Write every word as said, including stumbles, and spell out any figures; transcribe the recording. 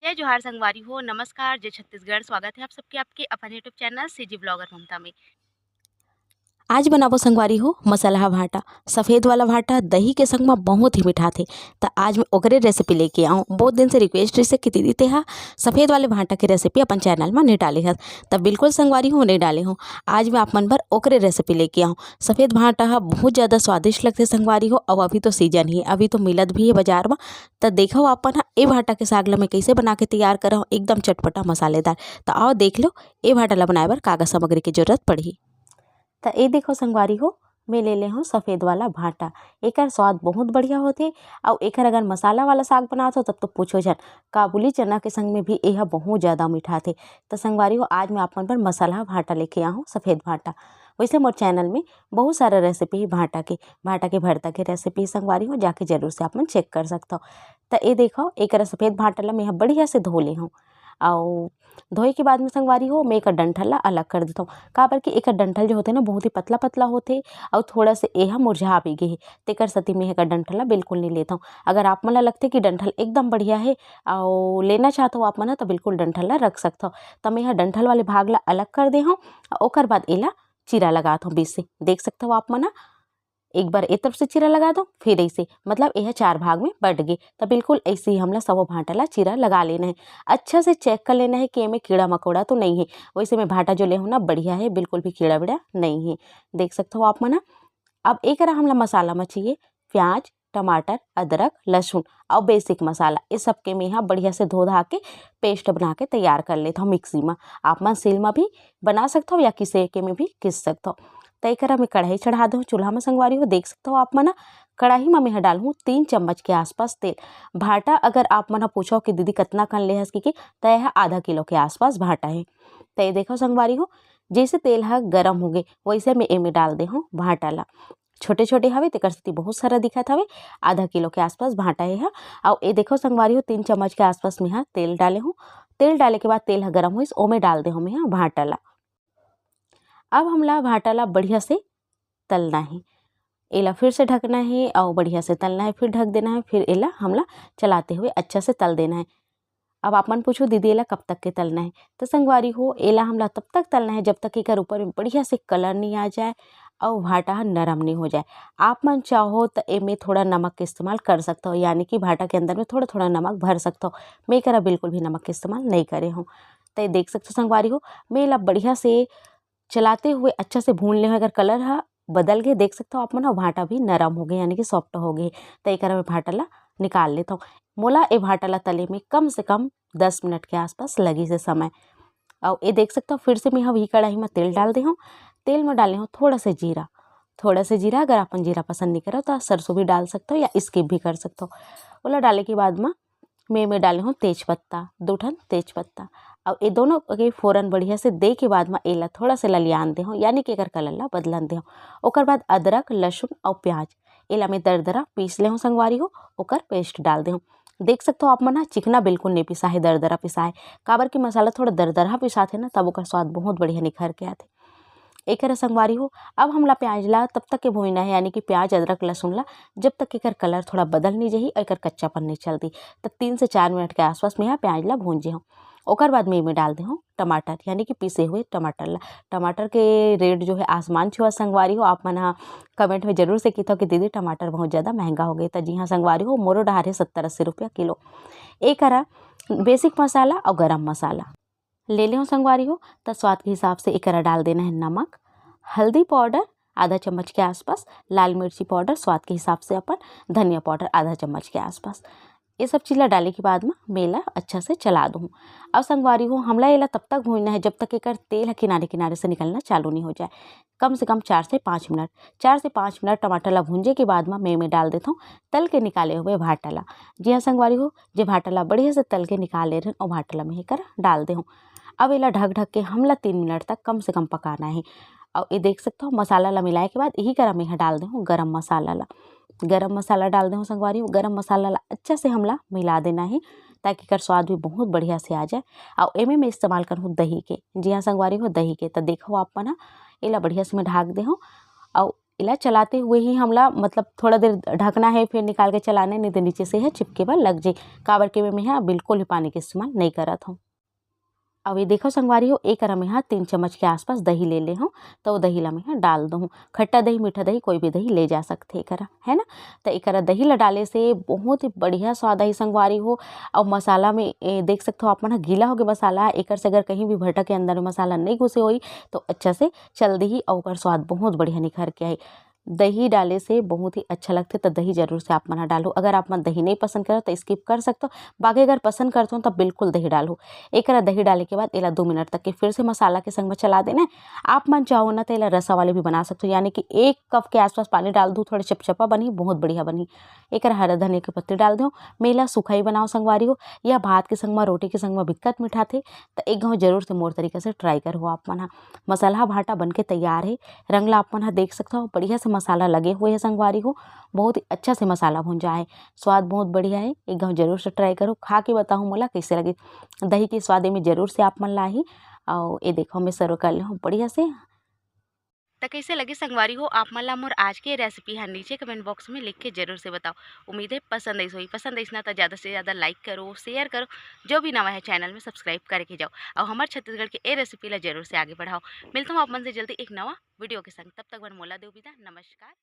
जय जोहार संगवारी हो, नमस्कार, जय छत्तीसगढ़। स्वागत है आप सबके आपके अपन YouTube चैनल सीजी ब्लॉगर ममता में। आज बनाबो संगवारी हो मसाला भाटा। सफेद वाला भाटा दही के संग म बहुत ही मिठाथे, त आज मैं ओकरे रेसिपी लेके आऊँ। बहुत दिन से रिक्वेस्ट रहिसे कि दीदी तेहा सफेद वाले भाटा के रेसिपी अपन चैनल म नहीं डाले हस, त बिल्कुल संगवारी हो नहीं डाले हूँ। आज मैं आप मन बर ओकरे रेसिपी लेके आऊँ। सफेद भाटा ह बहुत ज़्यादा स्वादिष्ट लगथे संगवारी हो। अउ अभी तो सीजन ही, अभी तो मिलत भी है बाजार म। त देखो आप मन ह ए भाटा के साग ल मैं कइसे बना के तैयार करहूँ, एकदम चटपटा मसालेदार। त आओ देख लो ए भाटा ल बनाए बर का का सामग्री के जरूरत पड़ही। त ए देखो संगवारी हो, मैं ले ले हूँ सफेद वाला भाटा। एकर स्वाद बहुत बढ़िया होथे। अउ एकर अगर मसाला वाला साग बनात हो तब तो पूछो झन, काबुली चना के संग में भी एहा बहुत ज़्यादा मिठाथे। त संगवारी हो, आज मैं आप मन बर मसाला भाटा लेके आहूँ, सफेद भाटा। वैसे मोर चैनल में बहुत सारा रेसिपी है भाटा के, भाटा के भरता के रेसिपी संगवारी हो, जाके जरूर से आप मन चेक कर सकथो। त ए देखो, एकर सफेद भाटा ला मैं ह बढ़िया से धो ले हूँ। अउ धोए के बाद में संगवारी हो, मैं एकर डंठल ला अलग कर देथव, काबर कि एकर डंठल जो होथे ना, बहुत ही पतला पतला होथे, अउ थोड़ा से एहा मुरझा भी गे हे, तेकर सेती मैं एकर डंठल ला बिल्कुल नहीं लेथव। अगर आप मन ला लगथे कि डंठल एकदम बढ़िया हे अउ लेना चाहत हो आप मन ह, त बिल्कुल डंठल ला रख सकथव। त मैं एहा डंठल वाले भाग ला अलग कर दे हव, ओकर बाद एला चीरा लगात हव बीच से। देख सकथव आप मन ह, एक बार ए तरफ से चीरा लगा दो, फिर ऐसे, मतलब एहा चार भाग में बट गे। त बिल्कुल ऐसे ही हमला सबो भांटा ला चीरा लगा लेना है। अच्छा से चेक कर लेना है कि एमे कीड़ा मकोड़ा तो नहीं है। वैसे मैं भांटा जो ले हूँ ना, बढ़िया है, बिल्कुल भी कीड़ा वीड़ा नहीं है। देख सकथो आप मन ह। अब एकरा हमला मसाला म चाहिए प्याज, टमाटर, अदरक, लहसुन अउ बेसिक मसाला, ये सब के मैं ह बढ़िया से धो धा के पेस्ट बना के तैयार कर लेथव मिक्सी म। आप मन सील म भी बना सकथव या किसे के में भी किस सकथव। त एकरा मैं कढ़ाई चढ़ा दो चूल्हा म संगवारी हो। देख सकथव आप मन ह, कढ़ाई म मैं ह डालहूँ तीन चम्मच के आसपास तेल। भांटा अगर आप मन ह पूछो कि दीदी कतना कन ले हस कि, त यह आधा किलो के आसपास भांटा है। त ये देखो संगवारी हो, जैसे तेल ह गरम होगे, वैसे मैं एमे डाल दे हूँ भांटा ला। छोटे-छोटे हवे, तेकर सेती बहुत सारा दिखत हवे। आधा किलो के आसपास भांटा हे ह। अउ ए देखो संगवारी हो, तीन चम्मच के आसपास मेंहा तेल डाले हूँ। तेल डाले के बाद तेल ह गरम होइस, ओमे डाल दे हूँ मेंहा भांटा ला। अब हमला भांटा ला बढ़िया से तलना हे। एला फिर से ढकना हे अउ बढ़िया से तलना हे, फिर ढक देना हे, फिर एला हमला चलाते हुए अच्छा से तल देना हे। अब आप मन पूछो, "दीदी, एला कब तक के तलना हे?" तो संगवारी हो, एला हमला तब तक तलना हे, जब तक एकर ऊपर में बढ़िया से कलर नहीं आ जाए अउ भांटा ह नरम नहीं हो जाए। आप मन चाहो त एमे थोड़ा नमक के इस्तेमाल कर सकथो, यानी कि भांटा के अंदर में थोड़ा-थोड़ा नमक भर सकथो। मैं एकरा बिल्कुल भी नमक के इस्तेमाल नहीं करे हूँ। तो ये देख सकथो संगवारी हो, मैं एला बढ़िया से चलाते हुए अच्छा से भून ले हूँ। अगर कलर ह बदल गे, देख सकथो आप मन, अउ भांटा भी नरम हो गे, यानी कि सॉफ्ट हो गे। त एकरा मैं भांटा ला निकाल लेथव। मोला ए भांटा ला तले में कम से कम दस मिनट के आसपास लगिस हे समय। अउ ए देख सकथव, फिर से मैं ह वही कढ़ाई म तेल डाल दे हूँ। तेल म डाले हूँ थोड़ा से जीरा, थोड़ा से जीरा। अगर आप मन जीरा पसंद नहीं करो त सरसों भी डाल सकथव या स्किप भी कर सकथव। ओला डाले के बाद म मैं एमे डाले हूँ तेज पत्ता, दो ठन तेज पत्ता। अउ ए दोनों के फोरन बढ़िया से दे के बाद म एला थोड़ा से ललियान दे हूँ, यानी कि एकर कलर ला बदलन दे हूँ। ओकर बाद अदरक, लहसुन अउ प्याज, एला मैं दरदरा पीस ले हूँ संगवारी हो, ओकर पेस्ट डाल दे हूँ। देख सकथो आप मन ह, चिकना बिल्कुल नहीं पिसा हे, दरदरा पिसा हे, काबर कि मसाला थोड़ा दरदरा पिसाथे ना, तब ओकर स्वाद बहुत बढ़िया निखर के आथे। एकरा संगवारी हो, अब हमला प्याज ला तब तक के भूनना हे, यानी कि प्याज, अदरक, लहसुन ला जब तक एकर कलर थोड़ा बदल नहीं जाही, एकर कच्चापन नहीं चलती, त तीन से चार मिनट के आसपास में यहाँ प्याज ला भूंजे हूँ। ओकर बाद में एमे डाल दे हूँ टमाटर, यानी कि पीसे हुए टमाटर ला। टमाटर के रेट जो है आसमान छुआ संगवारी हो। आप मन ह कमेंट में जरूर से किथो कि दीदी टमाटर बहुत ज़्यादा महंगा हो गए, त जी हाँ संगवारी हो, मोरो डहार हे सत्तर अस्सी रुपया किलो। एकरा बेसिक मसाला अउ गरम मसाला ले लेहूँ संगवारी हो, त स्वाद के हिसाब से एकरा डाल देना है नमक, हल्दी पाउडर आधा चम्मच के आसपास, लाल मिर्ची पाउडर स्वाद के हिसाब से अपन, धनिया पाउडर आधा चम्मच के आसपास। ये सब चीज़ ला डाले के बाद में मैं एला अच्छा से चला दूँ। अब संगवारी हो, हमला एला तब तक भूनना है जब तक एकर तेल ह किनारे किनारे से निकलना चालू नहीं हो जाए। कम से कम चार से पाँच मिनट, चार से पाँच मिनट टमाटर ला भूंजे के बाद में मैं एमे डाल देथव तल के निकाले हुए भाटा ला। जी हाँ संगवारी हो, जे भाटा ला बढ़िया से तल के निकाल ले रहेन, ओ भाटा ला मैं एकर डाल दे हूँ। अब एला ढक ढक के हमला तीन मिनट तक कम से कम पकाना है। अउ ये देख सकथव, मसाला ला मिलाए के बाद यही करा मैं ह डाल दे हूँ गरम मसाला ला। गरम मसाला डाल दे हूँ संगवारी हो। गरम मसाला ला अच्छा से हमला मिला देना है, ताकि एकर स्वाद भी बहुत बढ़िया से आ जाए। अउ एमे मैं इस्तेमाल करहूँ दही के। जी हाँ संगवारी हो, दही के। त देखो आप मन ह, एला बढ़िया से मैं ढाक दे हूँ। अउ एला चलाते हुए ही हमला मतलब थोड़ा देर ढकना है, फिर निकाल के चलाना है, नहीं तो नीचे से यह चिपके बर लग जाए। काबर के मैं यहाँ बिल्कुल ही पानी के इस्तेमाल नहीं करत हूँ। अब ये देखो संगवारी हो, एकरा मैं यहाँ तीन चम्मच के आसपास दही ले ले हूँ, तो दही ला मैं यहाँ डाल दूँ। खट्टा दही, मीठा दही, कोई भी दही ले जा सकते एकरा, है ना। तो एकरा दही ला डाले से बहुत ही बढ़िया स्वाद आई संगवारी हो। और मसाला में ए, देख सकते हो आप मन ह गीला होगे मसाला, एकर से अगर कहीं भी भरटा के अंदर में मसाला नहीं घुसे होई तो अच्छा से चल दिही और ओकर स्वाद बहुत बढ़िया निखर के आई। दही डाले से बहुत ही अच्छा लगथे, तो दही जरूर से आप मन ह डालहू। अगर आप मन दही नहीं पसंद करो तो स्किप कर सकते हो, बाकी अगर पसंद करते हो तो बिल्कुल दही डालहू। एकरा दही डाले के बाद एला दो मिनट तक के फिर से मसाला के संग में चला देना है। आप मन चाहो ना तो एला रसा वाले भी बना सकते हो, यानी कि एक कप के आसपास पानी डाल दू, थोड़े चपचपा बनही, बहुत बढ़िया बनही। एकरा हरा धनिया के पत्ती डाल दो, मैं एला सुखई बनाओ संगवारी हो, या भात के संग में, रोटी के संग में बिकट मिठाथे, तो एक घाव जरूर से मोर तरीका से ट्राई करहू आप मन ह। मसाला भाटा बन के तैयार है, रंग ला आप मन ह देख सकते हो, बढ़िया से मसाला लगे हुए है संगवारी हो, बहुत ही अच्छा से मसाला भुंजा है, स्वाद बहुत बढ़िया है। एक घाव जरूर से ट्राई करो, खा के बताओ मोला कैसे लगे। दही के स्वाद में जरूर से आप मन लाही। और ये देखो मैं सर्व कर ले हूँ बढ़िया से। त कैसे लगे संगवारी हो आप मन ला मोर आज के रेसिपी ह, नीचे कमेंट बॉक्स में लिख के जरूर से बताओ। उम्मीद है पसंद आइस होही, पसंद आइस ना तो ज़्यादा से ज़्यादा लाइक करो, शेयर करो, जो भी नवा है चैनल में सब्सक्राइब करके जाओ और हमारे छत्तीसगढ़ के ए रेसिपी ला जरूर से आगे बढ़ाओ। मिलता हूँ आप मन से जल्दी एक नवा वीडियो के संग, तब तक बर मोला देव विदा, नमस्कार।